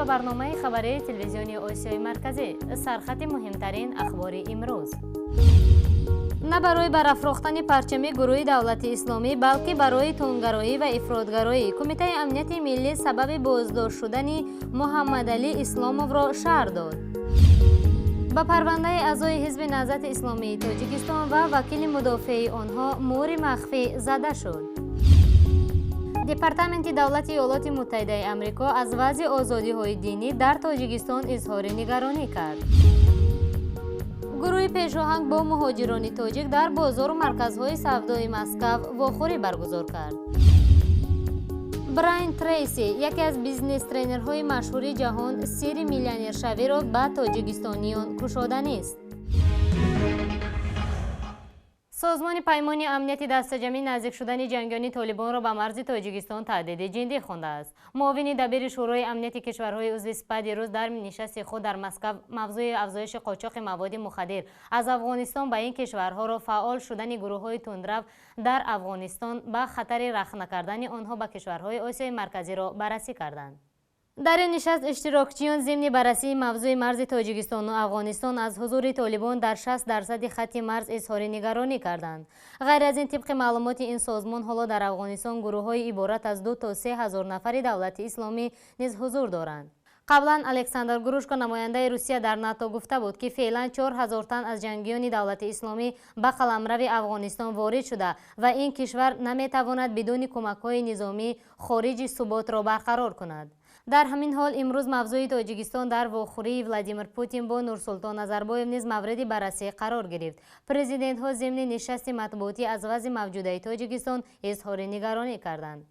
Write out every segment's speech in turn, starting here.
Барномаи хабарии телевизиони Осиёи Марказӣ. Сархати муҳимтарин ахбори имрӯз. На барои барафрохтани парчами гурӯҳи давлати исломӣ, балки барои тунгароӣ ва ифротгароӣ. Кумитаи амнияти миллӣ сабаби боздошт шудани Муҳаммадалӣ Исломовро шарҳ дод. Ба парвандаи аъзои Ҳизби Наҳзати Исломии Тоҷикистон ва вакили мудофеи онҳо муҳри махфӣ зада шуд. Департаменти давлати Иёлоти Муттаҳидаи Амрико аз вазъи озодиҳои динӣ дар Тоҷикистон изҳори нигаронӣ кард. Гурӯҳи пешоҳанг бо муҳоҷирони тоҷик дар бозору марказҳои савдои Москав вохӯрӣ баргузор кард. Брайан Трейси, яке аз бизнес-тренерҳои машҳури ҷаҳон, сирри миллионершавиро ба тоҷикистониён кушоданист. Созмони Паймони Амнияти Дастаҷамъӣ наздик шудани ҷангиёни Толибонро ба марзи Тоҷикистон таҳдиди ҷиддӣ хондааст. Муовини дабири Шӯрои амнияти кишварҳои узви СПА дирӯз дар нишасти худ дар Москав мавзӯи афзоиши қочоқи маводи мухаддир аз Афғонистон ба ин кишварҳоро, фаъол шудани гурӯҳҳои тундрав дар Афғонистон ба хатари рахна кардани онҳо ба кишварҳои Осиёи Марказиро баррасӣ карданд. Дар ин нишаст иштирокчиён зимни баррасии мавзӯи марзи Тоҷикистону Афғонистон аз ҳузури Толибон дар 60% хатти марз изҳори нигаронӣ карданд. Ғайр аз ин, тибқи маълумоти ин созмон, ҳоло дар Афғонистон гурӯҳҳои иборат аз 2 то 3 ҳазор нафари давлати исломӣ низ ҳузур доранд. Қаблан Александр Грушко, намояндаи Русия дар НАТО, гуфта буд, ки феълан 4000 тан аз ҷангиёни давлати исломӣ ба қаламрави Афғонистон ворид шуда ва ин кишвар наметавонад бидуни кӯмакҳои низомии хориҷи суботро барқарор кунад. Дар ҳамин ҳол, имрӯз мавзӯи Тоҷикистон дар вохӯрии Владимир Путин бо Нурсултон Назарбоев низ мавриди баррасӣ қарор гирифт. Президентҳо зимни нишасти матбуотӣ аз вазъи мавҷудаи Тоҷикистон изҳори нигаронӣ карданд.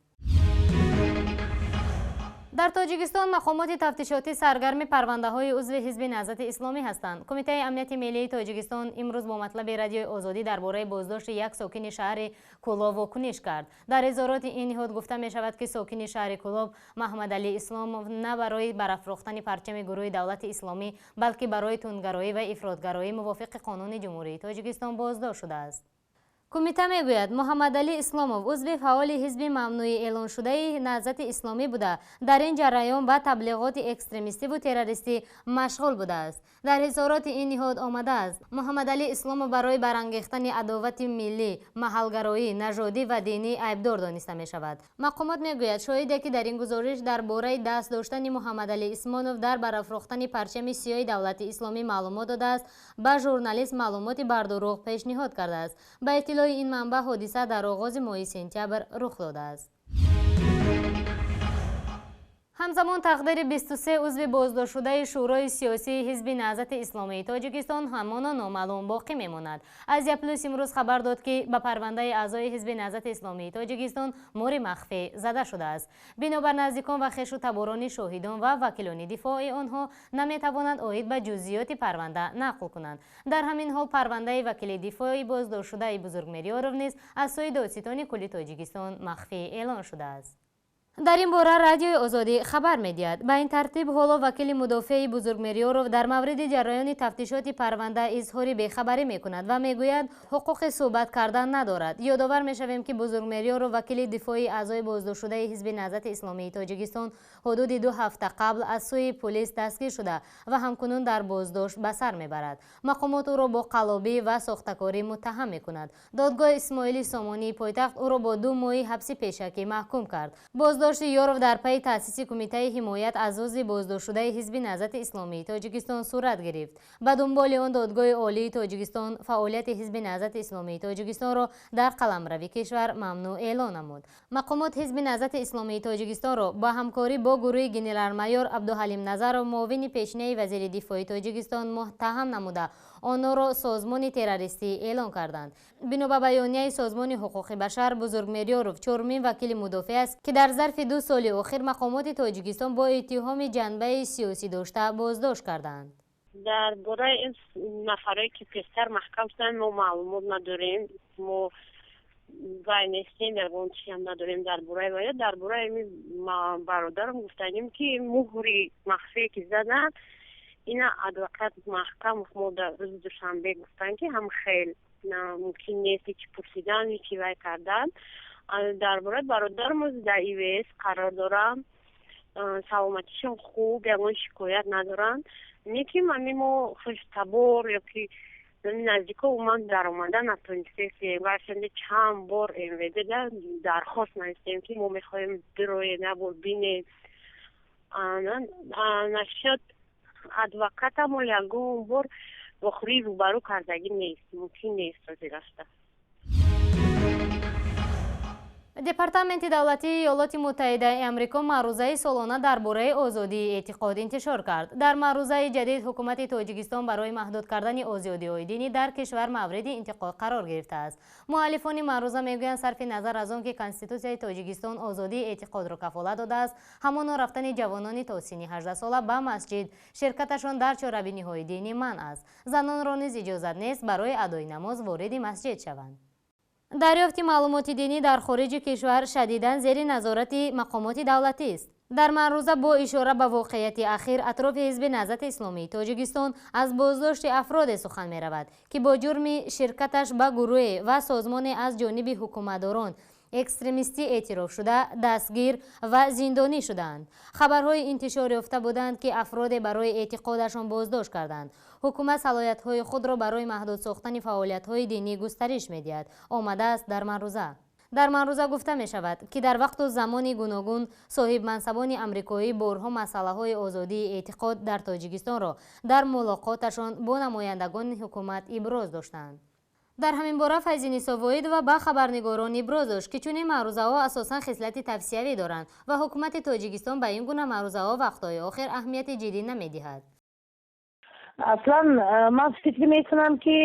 Дар Тоҷикистон мақомоти тафтишотӣ саргарми парвандаҳои узви Ҳизби Наҳзати Исломӣ ҳастанд. Кумитаи амнияти миллии Тоҷикистон имрӯз бо матлаби Радиои Озодӣ дар бораи боздошти як сокини шаҳри Кӯлоб вокуниш кард. Дар изҳороти ин ниҳод гуфта мешавад, ки сокини шаҳри Кӯлоб Маҳмадалӣ Исломов на барои барафрохтани парчами гурӯҳи давлати исломӣ, балки барои тундгароӣ ва ифротгароӣ мувофиқи қонуни Ҷумҳурии Тоҷикистон боздошт шудааст. Кумита мегӯяд, Муҳаммадалӣ Исломов узви фаъоли ҳизби мамнӯӣ эълоншудаи Наҳзати Исломӣ буда, дар ин ҷараён ба таблиғоти экстремистиву террористӣ машғул будааст. Дар изҳороти ин ниҳод омадааст, Муҳаммадалӣ Исломов барои барангехтани адовати миллӣ, маҳалгароӣ, нажодӣ ва динӣ айбдор дониста мешавад. Мақомот мегӯяд, шоҳиде, ки дар ин гузориш дар бораи даст доштани Муҳаммадалӣ Исломов дар барафрохтани парчами сиёҳи давлати исломӣ маълумот додааст, ба журналист маълумоти бардурӯғ пешниҳод кардааст. Ба иттилои ин манбаъ, ҳодиса дар оғози моҳи сентябр рух додааст. Ҳамзамон, тақдири 23 узви боздоштшудаи Шӯрои сиёсии Ҳизби Наҳзати Исломии Тоҷикистон ҳамоно номаълум боқӣ мемонад. Азия Плюс имрӯз хабар дод, ки ба парвандаи аъзои Ҳизби Наҳзати Исломии Тоҷикистон муҳри махфӣ зада шудааст. Бинобар наздикон ва хешу таборони шоҳидон ва вакилони дифои онҳо наметавонанд оид ба ҷузъиёти парванда нақл кунанд. Дар ҳамин ҳол, парвандаи вакили дифои боздоштшудаи Бузургмеҳриёров низ аз сӯи Додситони кулли Тоҷикистон махфӣ эълон шудааст. Дар ин бора Радиои Озодӣ хабар медиҳад. Ба ин тартиб, ҳоло вакили мудофеи Бузургмеҳриёров дар мавриди ҷараёни тафтишоти парванда изҳори бехабарӣ мекунад ва мегӯяд, ҳуқуқи суҳбат кардан надорад. Ёдовар мешавем, ки Бузургмеҳриёров, вакили дифоии аъзои боздоштшудаи Ҳизби Наҳзати Исломии Тоҷикистон, ҳудуди 2 ҳафта қабл аз сӯи пулис дастгир шуда ва ҳамкунун дар боздошт ба сар мебарад. Мақомот ӯро бо қаллобӣ ва сохтакорӣ муттаҳам мекунад. Додгоҳи Исмоили Сомонии пойтахт ӯро бо 2 моҳи ҳабси пешакӣ маҳкум кард. Боздошти Ёров дар пайи таъсиси Кумитаи ҳимоят аз узви боздоштшудаи Ҳизби Наҳзати Исломии Тоҷикистон сурат гирифт. Ба дунболи он Додгоҳи Олии Тоҷикистон фаъолияти Ҳизби Наҳзати Исломии Тоҷикистонро дар қаламрави кишвар мамнӯъ эълон намуд. Мақомот Ҳизби Наҳзати Исломии Тоҷикистонро ба ҳамкорӣ бо гурӯҳи генерал-майор Абдуҳалим Назаров, муовини пешинаи вазири дифои Тоҷикистон, муттаҳам намуда, онҳоро созмони террористӣ эълон карданд. Бино ба баёнияи Созмони ҳуқуқи башар, Бузургмеҳриёров чорумин вакили мудофеъ аст, ки дар зарфи 2 соли охир мақомоти Тоҷикистон бо иттиҳоми ҷанбаи сиёсӣ дошта боздошт карданд. Дар бораи ин нафарое, ки пештар маҳкам шуданд, мо маълумот надорем. Мо вай нестем, ягон чизам надорем дар бораи вая. Дар бораи бародарам гуфтанем, ки муҳри махфие ки заданд, ина адвокат Маҳкамов мо дар рӯзи душанбе гуфтанд, ки ҳам хел мумкин нест ҳечи пурсидан, ҳечи вай кардан. Дар бораи бародарам дар ИВС қарор дорам. Саломатишон хуб, ягон шикоят надоранд. Лекин ами мо хештабор ёки наздико умуман даромада натонистем. Гарчанде чанд бор МВД дархост навистем, ки мо мехоҳем бироем, як бор бинем. Насчёт адвокатамо ягон бор вохӯрии рӯбарӯ кардагӣ нест, мумкин нест ҳозир рафта. Департаменти давлатии Иёлоти Муттаҳидаи Амрико маърузаи солона дар бораи озодии эътиқод интишор кард. Дар маърузаи ҷадид ҳукумати Тоҷикистон барои маҳдуд кардани озодиҳои динӣ дар кишвар мавриди интиқод қарор гирифтааст. Муаллифони маъруза мегӯянд, сарфи назар аз он ки Конститутсияи Тоҷикистон озодии эътиқодро кафолат додааст, ҳамоно рафтани ҷавонони то синни 18 сола ба масҷид, ширкаташон дар чорабиниҳои динӣ манъ аст. Занонро низ иҷозат нест барои адои намоз вориди масҷид шаванд. Дарёфти маълумоти динӣ дар хориҷи кишвар шадидан зери назорати мақомоти давлатист. Дар маъруза бо ишора ба воқеияти ахир атрофи Ҳизби Наҳзати Исломии Тоҷикистон аз боздошти афроде сухан меравад, ки бо ҷурми ширкаташ ба гурӯҳе ва созмоне аз ҷониби ҳукуматдорон экстремистӣ эътироф шуда, дастгир ва зиндонӣ шудаанд. Хабарҳои интишор ёфта буданд, ки афроде барои эътиқодашон боздошт карданд. Ҳукумат салоҳиятҳои худро барои маҳдуд сохтани фаъолиятҳои динӣ густариш медиҳад, омадааст дар маъруза. Дар маъруза гуфта мешавад, ки дар вақту замони гуногун соҳибмансабони амрикоӣ борҳо масъалаҳои озодии эътиқод дар Тоҷикистонро дар мулоқоташон бо намояндагони ҳукумат иброз доштанд. Дар ҳамин бора Файзинисо Воҳидова ба хабарнигорон иброз дошт, ки чунин маърузаҳо асосан хислати тавсиявӣ доранд ва ҳукумати Тоҷикистон ба ин гуна маърузаҳо вақтҳои охир аҳамияти ҷиддӣ намедиҳад. Аслан ман фикр мекунам, ки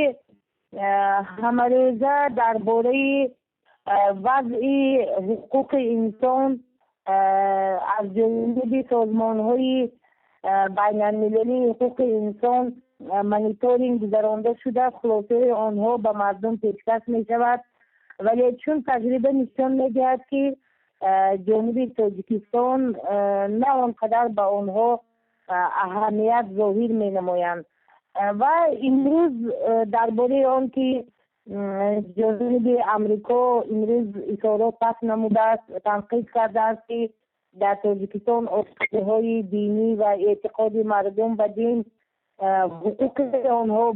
ҳамарӯза дар бораи вазъи ҳуқуқи инсон аз ҷониби созмонҳои байналмилалии ҳуқуқи инсон мониторинг гузаронда шуда, хулосаи онҳо ба мардум пешкаш мешавад. Вале чун таҷриба нишон медиҳад, ки ҷониби Тоҷикистон на он қадар ба онҳо аҳамият зоҳир менамоянд. Ва имрӯз дар бораи он ки ҷониби Амрико имрӯз ишорот пас намудааст, танқид кардааст, ки дар Тоҷикистон озодиҳои динӣ ва эътиқоди мардум ба дин, ҳуқуқи онҳо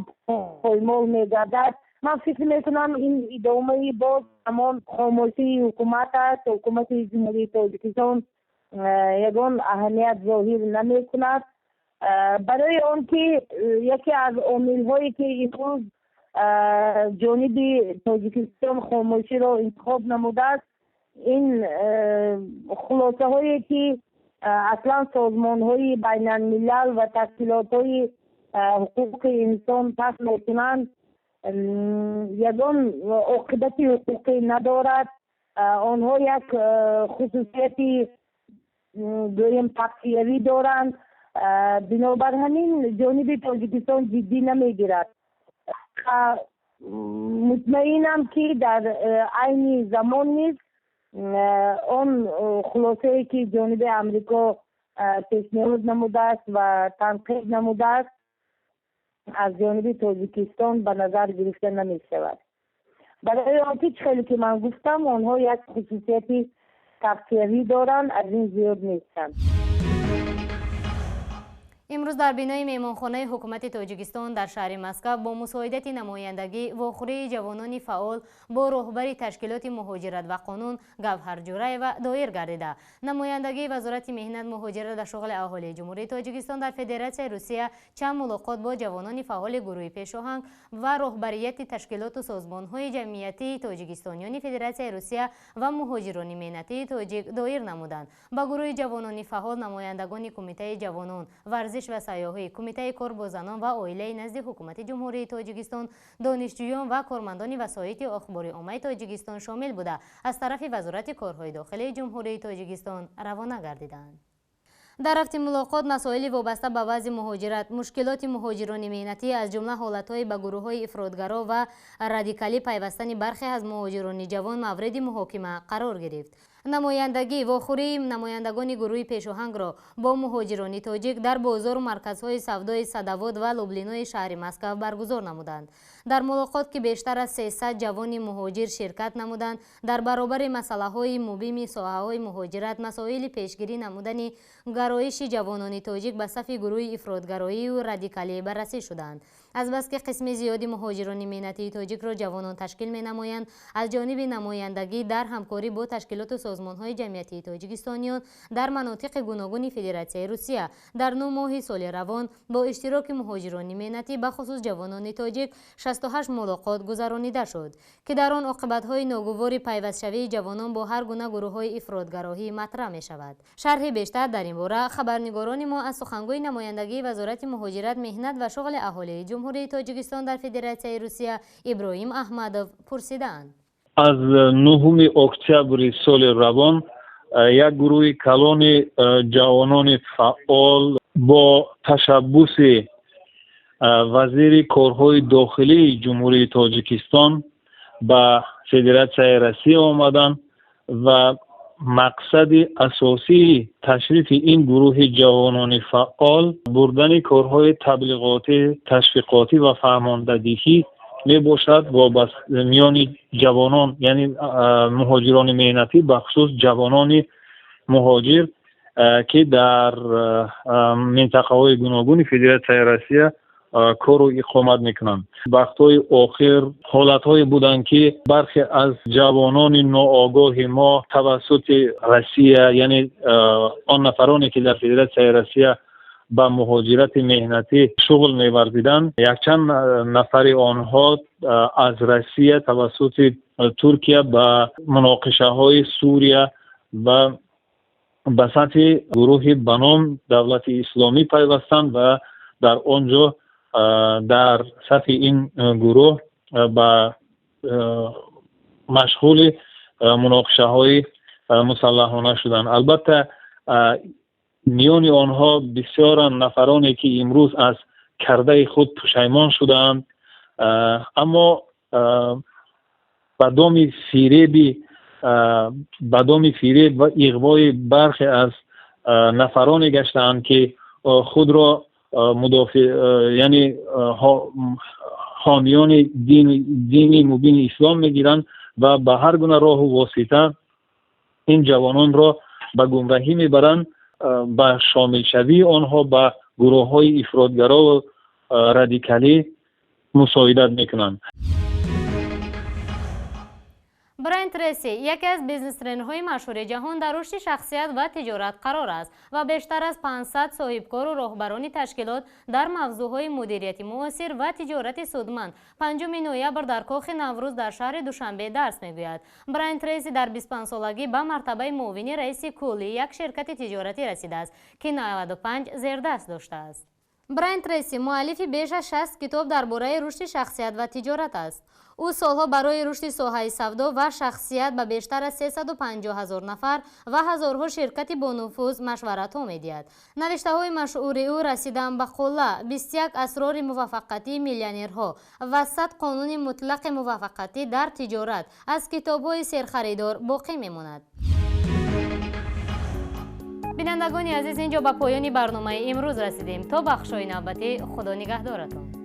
поймол мегардад, ман фикр мекунам, ин идомаи боз ҳамон хомӯшии ҳукумат аст. Ҳукумати Ҷумҳурии Тоҷикистон ягон аҳамият зоҳир намекунад, барои он ки яке аз омилҳое ки имрӯз ҷониби Тоҷикистон хомӯширо интихоб намудааст, ин хулосаҳое ки аслан созмонҳои байналмилал ва ташкилотҳои ҳуқуқи инсон пас мекунанд, ягон оқибати ҳуқуқӣ надорад. Онҳо як хусусияти, гӯем, тавсиявӣ доранд. Бинобар ҳамин ҷониби Тоҷикистон ҷиддӣ намегирад. Мутмаинам, ки дар айни замон низ он хулосае ки ҷониби Амрико пешниҳод намудааст ва танқид намудааст, аз ҷониби Тоҷикистон ба назар гирифта намешавад, барои он ки чӣ хеле ки ман гуфтам, онҳо як хусусияти тавсиявӣ доранд, аз ин зиёд нестанд. Имрӯз дар бинои меҳмонхонаи ҳукумати Тоҷикистон дар шаҳри Москав бо мусоидати намояндагӣ вохӯрии ҷавонони фаъол бо роҳбари ташкилоти муҳоҷират ва қонун Гавҳар Ҷураева доир гардида. Намояндагии Вазорати меҳнат, муҳоҷират ва шуғли аҳолии Ҷумҳурии Тоҷикистон дар Федератсияи Русия чанд мулоқот бо ҷавонони фаъоли гурӯҳи пешоҳанг ва роҳбарияти ташкилоту созмонҳои ҷамъиятии тоҷикистониёни Федератсияи Русия ва муҳоҷирони меҳнатии тоҷик доир намуданд. Ба гурӯҳи ҷавонони фаъол намояндагони Кумитаи ҷавонон, варзиш ва сайёҳӣ, Кумитаи кор бо занон ва оилаи назди ҳукумати Ҷумҳурии Тоҷикистон, донишҷӯён ва кормандони васоити ахбори оммаи Тоҷикистон шомил буда, аз тарафи Вазорати корҳои дохилии Ҷумҳурии Тоҷикистон равона гардиданд. Дар рафти мулоқот масоили вобаста ба вазъи муҳоҷират, мушкилоти муҳоҷирони меҳнатӣ, аз ҷумла ҳолатҳои ба гурӯҳҳои ифротгаро ва радикалӣ пайвастани бархе аз муҳоҷирони ҷавон мавриди муҳокима қарор гирифт. Намояндагӣ вохӯрии намояндагони гурӯҳи пешоҳангро бо муҳоҷирони тоҷик дар бозору марказҳои савдои Садовод ва Лублинои шаҳри Москва баргузор намуданд. Дар мулоқот, ки бештар аз 300 ҷавони муҳоҷир ширкат намуданд, дар баробари масъалаҳои мубими соҳаҳои муҳоҷират, масоили пешгирӣ намудани гароиши ҷавонони тоҷик ба сафи гурӯҳи ифротгароию радикалӣ баррасӣ шуданд. Азбаски қисми зиёди муҳоҷирони меҳнатии тоҷикро ҷавонон ташкил менамоянд, аз ҷониби намояндагӣ дар ҳамкорӣ бо ташкилоту созмонҳои ҷамъиятии тоҷикистониён дар манотиқи гуногуни Федератсияи Русия дар 9 моҳи соли равон бо иштироки муҳоҷирони меҳнатӣ, бахусус ҷавонони тоҷик, 68 мулоқот гузаронида шуд, ки дар он оқибатҳои ногувори пайвастшавии ҷавонон бо ҳар гуна гурӯҳҳои ифротгароҳӣ матраҳ мешавад. Шарҳи бештар дар ин бора хабарнигорони мо аз сухангӯи намояндагии Вазорати муҳоҷират, меҳнат ва шуғли аҳолии Ҷумҳурии Тоҷикистон дар Федератсияи Русия Иброҳим Аҳмадов пурсидаанд. Аз 9 октябри соли равон як гурӯҳи калони ҷавонони фаъол бо ташаббуси вазири корҳои дохилии Ҷумҳурии Тоҷикистон ба Федератсияи Россия омаданд ва мақсади асосии ташрифи ин гурӯҳи ҷавонони фаъол бурдани корҳои таблиғотӣ, ташвиқотӣ ва фаҳмондадиҳӣ мебошад миёни ҷавонон, яъне муҳоҷирони меҳнатӣ, бахусус ҷавонони муҳоҷир, ки дар минтақаҳои гуногуни Федератсияи Россия кору иқомат мекунанд. Вақтҳои охир ҳолатҳое буданд, ки бархе аз ҷавонони ноогоҳи мо тавассути Россия, яъне он нафароне, ки дар Федератсияи Россия ба муҳоҷирати меҳнатӣ шуғл меварзиданд, якчанд нафари онҳо аз Россия тавассути Туркия ба муноқишаҳои Сурия ва ба сатҳи гурӯҳи ба ном Давлати Исломӣ пайвастанд ва дар он ҷо дар сатҳи ин гурӯҳ ба машғули муноқишаҳои мусаллаҳона шуданд. Албатта, миёни онҳо бисёранд нафароне, ки имрӯз аз кардаи худ пушаймон шудаанд, аммо ба доми фиреб ва иғвои бархе аз нафароне гаштаанд, ки худро мудофиъ, яъне ҳомиёни дини мубини ислом мегиранд ва ба ҳар гуна роҳу восита ин ҷавононро ба гумраҳӣ мебаранд, ба шомилшавии онҳо ба гурӯҳҳои ифротгарову радикалӣ мусоидат мекунанд. Брайан Трейси яке аз бизнес-тренерҳои машҳури ҷаҳон дар рушди шахсият ва тиҷорат қарор аст ва бештар аз 500 соҳибкору роҳбарони ташкилот дар мавзӯъҳои мудирияти муосир ва тиҷорати судманд 5 ноябр дар Кохи Наврӯз дар шаҳри Душанбе дарс мегӯяд. Брайан Трейси дар 25-солагӣ ба мартабаи муовини раиси куллии як ширкати тиҷоратӣ расидааст, ки 95 зердаст доштааст. Брайан Трейси муаллифи беш аз 60 китоб дар бораи рушди шахсият ва тиҷорат аст. Ӯ солҳо барои рушди соҳаи савдо ва шахсият ба бештар аз 350 ҳазор нафар ва ҳазорҳо ширкати бонуфуз машваратҳо медиҳад. Навиштаҳои машҳури ӯ «Расидан ба қулла», «21 асрори муваффақияти миллионерҳо» ва «100 қонуни мутлақи муваффақиятӣ дар тиҷорат» аз китобҳои серхаридор боқӣ мемонад. Бинандагони азиз, инҷо ба поёни барномаи имрӯз расидем. То бахшҳои навбатӣ, Худо нигаҳдоратон.